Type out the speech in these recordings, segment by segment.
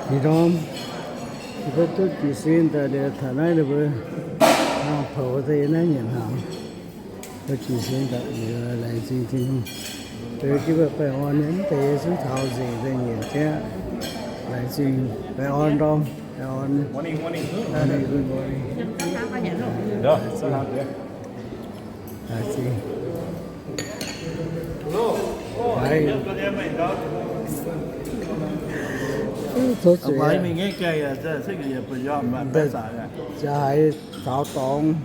Ih ndorm yie mbuo duqv jiez sin daaih liuz, taux naaiv ninh mbuo hnangv poux daaih yiem naaiv nyanc hnaangx. Mbuo jiez sin daaih liuz, laengz zingh Tin-Hungh. Liuz jienv mbuo baengh orn nyei, mv deix yie zungv taux nzengc daaih nyanc jienv. Laengz zingh, baengh orn ndorm, baengh orn. Good morning. Laengz zingh. Haiz, tov zuiz, haiz caux dorngx.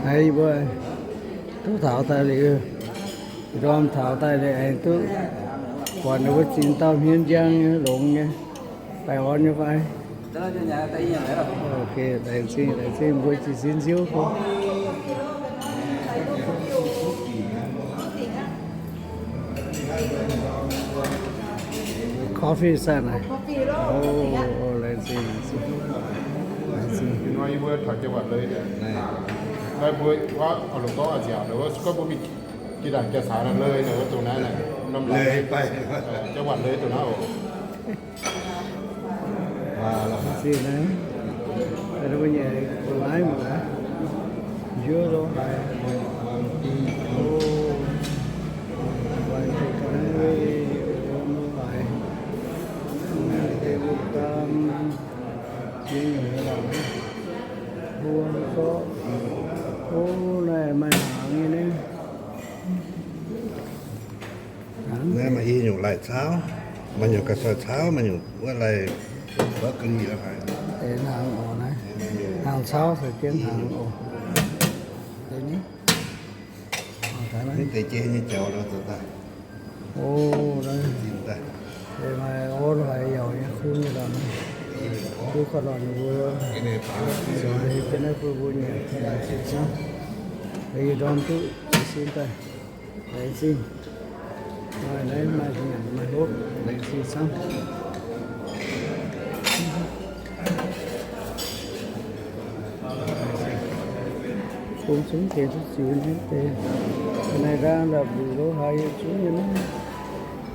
Haiz yie mbuo duqv taux daaih liuz, ndorm taux daaih liuz aengx duqv buatc ninh mbuo zinh dauh hmien njang nyei, longx nyei, baengh orn nyei fai? Ok, laengz zingh, laengz zingh mbuo jiez sin nziouv. Coffee สั่ง naaiv. O, laengz zingh, laengz zingh. Ih hnoi yie mbuo taux จังหวัดเลย naaiv, mbuo gorngv nziaauc, gorngv mbuo mingh jiex ndaangc jaa-saanx naaiv, เลย naaiv, wuov dongh naaiv naaiv, norm เลยไป จังหวัดเลย dongh naaiv oc. Laengz zingh naaiv, mbuo nyei naaiv mangc gaax, njuov lorqc haic. O, haic, deix mbuo daan, jiex nyungc lorqc, mbuo zorqv. O, naaiv maaih hnaangx nyei naaiv. Naaiv maaih i nyungc lai-cauv, maaih nyungc ga'soic cauv, maaih nyungc wuov lai-bouc ga'lih lorqc haic. Deix hnaangx oc naaiv. Hnaangx cauv se jienv hnaangx oc. Deix ni, mv deix jiex nyei jaux lo zoux daaih. O, naaiv. Deix maaih orv haic, yauc nyei kuv nyei lorqc. Kuv gauh lorqc, ninh mbuo zoux deix jienv naaiv bun mbuo nyanc. Yie ndorm duqv jiez sin daaih. Laengz zingh. Maaih naaiv maaih nyanc maaih hopv, laengz zingh camv. Bung zungv deix duqv ziux nyei deix. Naaiv ndaangc la'buic lo haaix yie zungv nyei naaiv.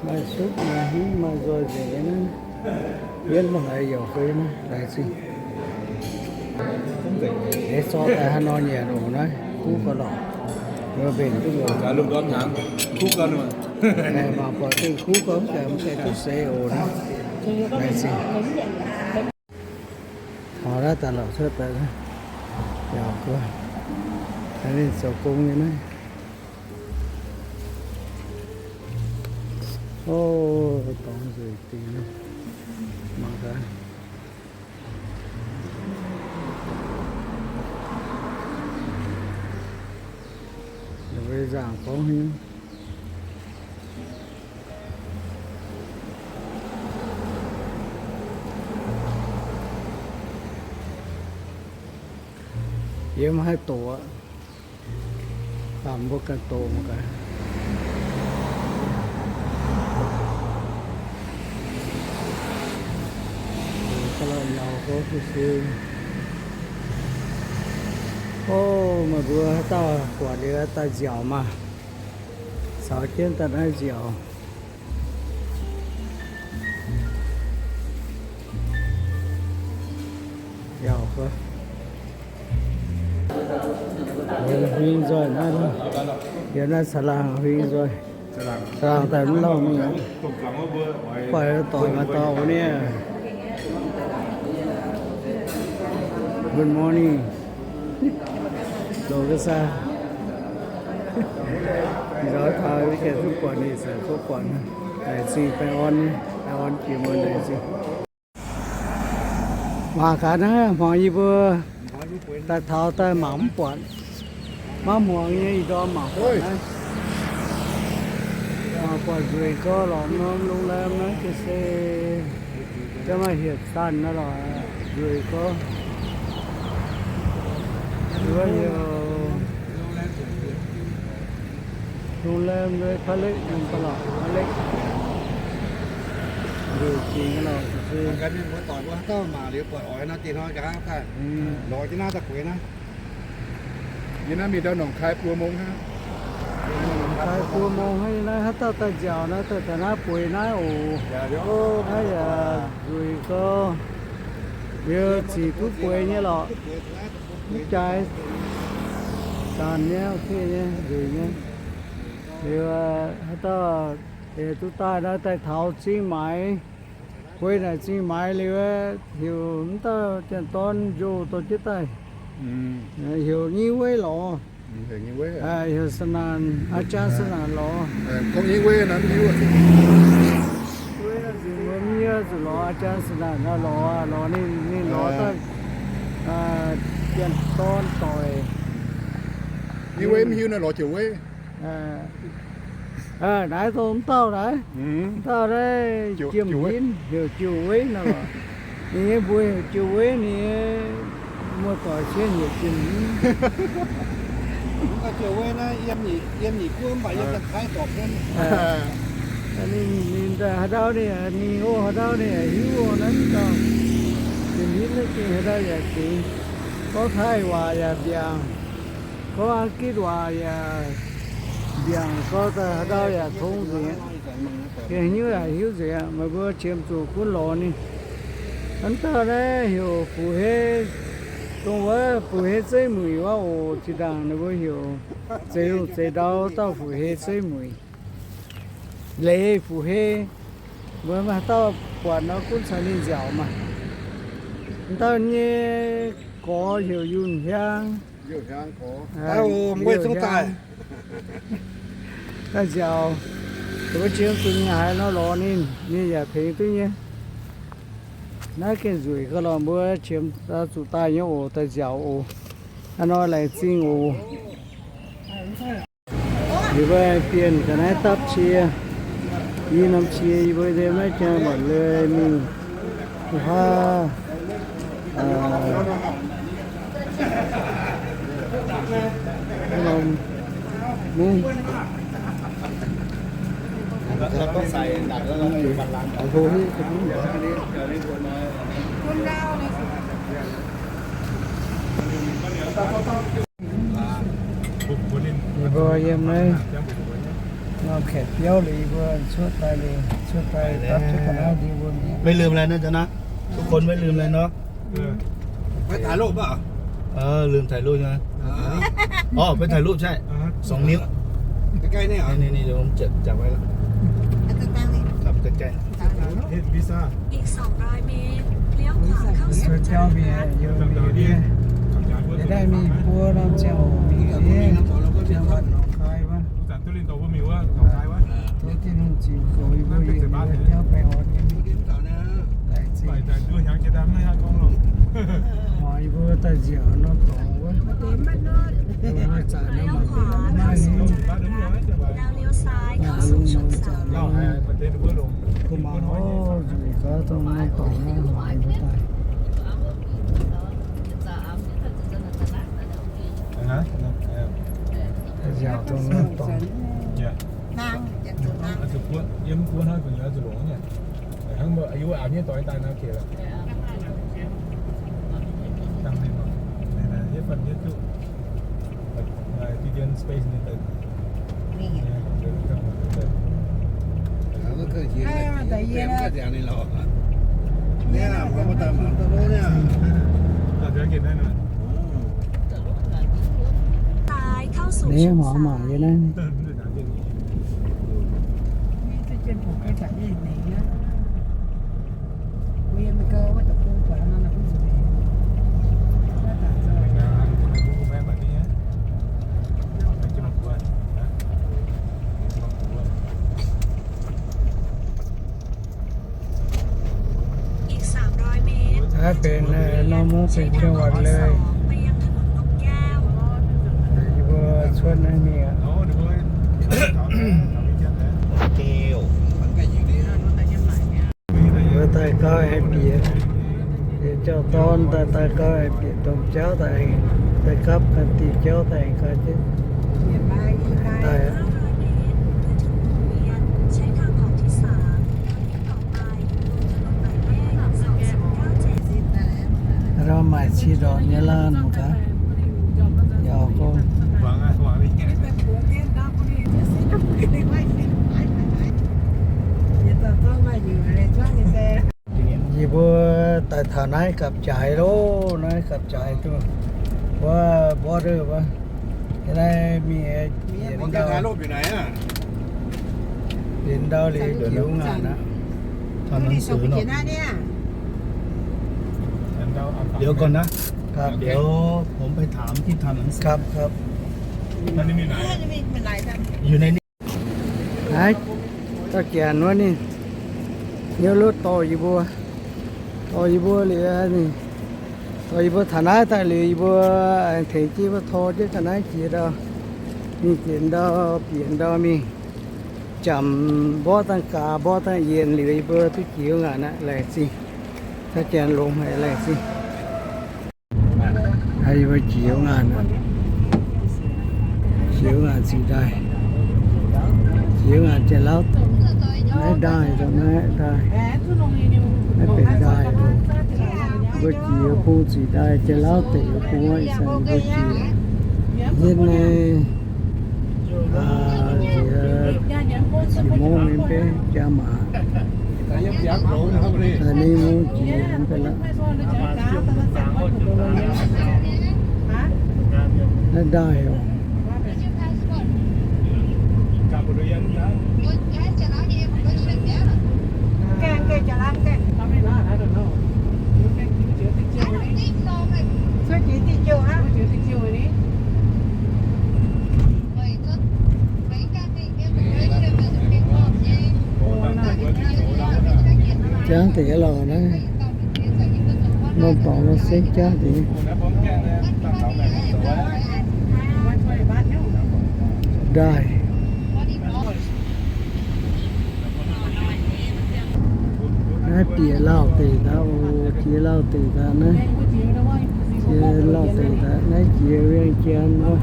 Maaih supv maaih hingv maaih nzoih nzengc nyei naaiv. Yietv lo haaix yauc fei naaiv, laengz zingh. Eix zorqv daaih haaix nor nyanc oc naaiv, kuv gauh lorqc. Mbenc duqv loc. Mangc buatc zingh kuv gauh mv gaengh mv gaengh duqv seix oc naaiv. Laengz zingh. Taux naaiv daaih lorqc cuotv daaih, yauc guoqv. Ninh zoux gong nyei naaiv. O, dorngx nzueic dingc. Mangc gaax. Ninh mbuo nzaangc gorngv haaix nyungc. Yiem haih doqc aqv. Baamh mbuo ganh doqc mangc gaax. Ga'lorqc nyauc gouv fu'siu. O, meih mbuo haaix dauh buatc liuz daaih nziaauc maah. Caux jienv daaih naaiv nziaauc. Yauc guoqv. Huing nzoih naaiv, yiem naaiv caangh laangh huing nzoih. Caangh laangh daaih mv lauh mingh aqv. Guaih doic maaih dorngx wuov niaa. Good morning. Longc ga'saah. Nzoih taux mv gaengh duqv buatc, ninh se duqv buatc. Laengz zingh baengh orn, baengh orn jiex mun laengz zingh. Mangc gaax naaiv, hmuangx yie mbuo daaih taux daaih mangc mv buatc. Maiv hmuangx nyei ih ndorm mangc buatc naaiv. Mangc buatc nzueic gorx lorqc, norm โรงแรม naaiv ga'sie, jaax maaih hietc sanh naaiv lorqc, nzueic gorx. Wuov heuc โรงแรม เลย พระเล็ก นั่นปะล่ะ พระเล็ก nzueic jiex nyei lorqc. Gaax mienh muoz-doic mbuo haaix dauh mangc liuz buatc oix nor, dingh hnoi nqa'haav daaih lorz jienv naaiv daaih gueix naaiv. Yie naaiv mingh ndau Nongkhaai buo mong hnangv. Daaih buo mong hnangv naaiv, haaix dauh daaih nziaauc naaiv, daaih taux naaiv bueix naaiv oc. Naaiv yaac nzueic gau. Liuz zic duqv bueix nyei lorqc. Mv jaaix, zanc nyei, okay nyei, nzueic nyei. Liuz haaix dauh deix duqv daaih naaiv daaih taux Zingh Maix, bueix naaic Zingh Maix liuz, heuc mv dauh janx-dorn njoh dorh jienv daaih, heuc Nyingh Weiv lorz. Heuc Sa'naanc, อาจารย์สนั่น lorz. Mbuo miev zuqc lorz อาจารย์สนั่น lorz, lorz ninh, ninh lorz daaih janx-dorn doic. Nyingh Weiv mv hiuv naaiv lorz Jouv Weiv. Naaiv dongh mv dauh naaiv, mv dauh naaiv Jiem Hinv, heuc Jouv Weiv nor lorqc. Ninh nyei mbuox heuc Jouv Weiv, ninh nyei muoz-doic cien heuc Jiem Hinv. Ninh, ninh daaih haaix ndau ninh, ninh o haaix ndau ninh hiuv o naaiv dauh. Jiem Hinv naaiv gengh haaix ndau yaac gengx, gorngv Taiv waac yaac mbiaangc, gorngv Ang^gitv waac yaac mbiaangc, gorngv daaih haaix ndau yaac tong nzengc, gengh hnyouv yaac hiuv nzengc. Meih mbuo qiemx zuqc gunv lorz ninh. Mv dauh naaiv heuc Fu Hei, dongh wuov Fu Hei Zeiv Muic wuov oc. Zinh ndaangc ninh mbuo heuc zeix lungh zeix ndau dauh Fu Hei Zeiv Muic, Leiz Fu Hei. Mbuo maaih dauh buatc nor gunv caux ninh nziaauc maah. Mv dauh nyei gorx heuc Yunh Hiaang. Daaih nziaauc, mbuo qiemx zuqc ninh haaix nor lorz ninh, ninh yaac tengx duqv nyei. Naaiv gengh nzueic gau lorqc, mbuo qiemx zuqc daaih nyei oc, daaih nziaauc oc. Hnangv nor laengz zingh oc. Yie mbuo bienh ga'naaiv dapv cie, i norm cie yie mbuo nyei maiv jangx mbuatc lui mingh, huaav, norm mungv. Yie mbuo yiem naaiv norm kaeqv biauv liuz, yie mbuo cuotv daaih liuz, cuotv daaih dapv jienv ga'naaiv ndie mbuo mi'aqv. ไม่ลืมอะไรนะจ๊ะนะ ทุกคนไม่ลืมอะไรเนาะ ไปถ่ายรูปเปล่า เออ ลืมถ่ายรูปใช่ไหม อ๋อ ไปถ่ายรูป ใช่ สอง นิ้ว ใกล้ๆ นี่เหรอ นี่ๆ เดี๋ยวผมจับไว้แล้ว ทำใกล้ๆ อีก สองร้อย เมตร เลี้ยวขวาเข้าสู่ถนนรัฐ Cuotv jauv mingh yiem mingh ndiev, daaih mingh buo norm ziangh hoc mingh ndiev, จังหวัดหนองคาย wuov. Tov Tin-Hungh ziux goux yie mbuo yietc liuz jauv baengh orn nyei mingh. Laengz zingh. Mangc yie mbuo daaih nziaauc norm dorngx wuov. Dongh maaih zaqc nor mangc deix maiv maaih nyei. Mangc norm zaqc nor, kuv mangc oc, nzueic gaax dongh norm dorngx nor mangc daaih. Nziaauc dongh norm dorngx. Neh mangc mangc nyei naaiv. Naaiv benx norm mungv benx จังหวัดเลย. Yie mbuo cuotv naaiv mingh aqv. Mbuo daaih gauh aengx bieqc, jauv-dorn daaih, daaih gauh aengx bieqc domh jauv daaih, daaih gapv ganh diuh jauv daaih aengx gaax jienv daaih aqv. Aa, maaic cie ndortc nyei laanh gaax. Yaac gorngv. Yie mbuo daaih taux naaiv gapv-jaaix loh, naaiv gapv-jaaix duqv wuov border wuov. Naaiv mingh bieqc ndau, bieqc ndau liuz jiux ngaanc aqv. Liuz gorn naaiv, liuz ผมไปถามที่ทำหนังสือ ครับ ครับ อยู่ในนี้ Naaiv, dauh janx wuov ninh hnyouv lotv dorh yie mbuo, dorh yie mbuo liuz ninh, dorh yie mbuo taux naaiv daaih liuz yie mbuo aengx tengx jienv mbuo tor jienv ga'naaiv jiex ndau, mingh jiex ndau, bieqc ndau mingh, jamc mborqv dangh gaax mborqv dangh yienc liuz yie mbuo duqv jiex ngaanc aqv. Laengz zingh, dauh janx longx haic, laengz zingh. Yie mbuo jiex ngaanc, jiex ngaanc ziqc ndaaih, jiex ngaanc Janx-Lauv. Naaiv ndaaih, naaiv ndaaih, naaiv benx ndaaih. Mbuo jiex bung ziqc ndaaih, Janx-Lauv deic bung wuov ih zanc mbuo jiex. Hietv naaiv jiex, jiex mungv mingh mbenc jaa maac. Daaih ninh mungv jiex mv benx la'naaiv ndaaih oc. Jangv deix lorqc naaiv. Norm dorngx nor se jangv deix. Ndaaih. Naaiv bieqc Lauh deic daaih oc, jiex Lauh deic daaih naaiv. Jiex Lauh deic daaih naaiv jiex Wienh Janx wuov.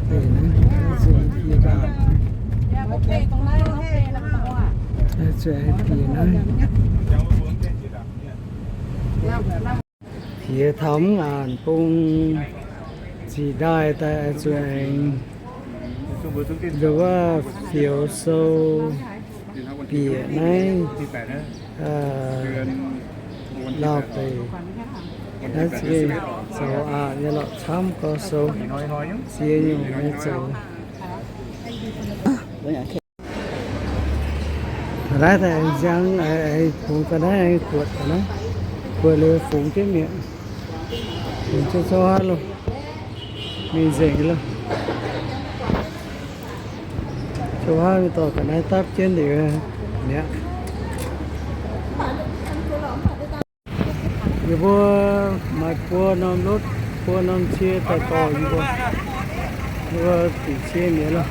Deic naaiv, naaiv zuqc jiex daaih. Naaiv zuqc aengx bieqc naaiv. Jiex taux mv ngaanc bung ziqc ndaaih daaih zuqc aengx nduov wuov fioux sou bieqc naaiv Lauh deic. Naaiv ziex zoux aqc nyei lorqc, camv gorx sou ziex nyungc nyei zoux. Naaiv daaih nziang, fungx ga'naaiv, buatc ga'naaiv, buatc liuz fungx jienv mi'aqv. Fungx jienv zouv haav loh, mingh nzengc loh. Zouv haav mingh dorh ga'naaiv dapv jienv liuz mi'aqv. Yie mbuo maaih buo norm lotv, buo norm cie daaih dorh yie mbuo, yie mbuo dingc cie mi'aqv loh.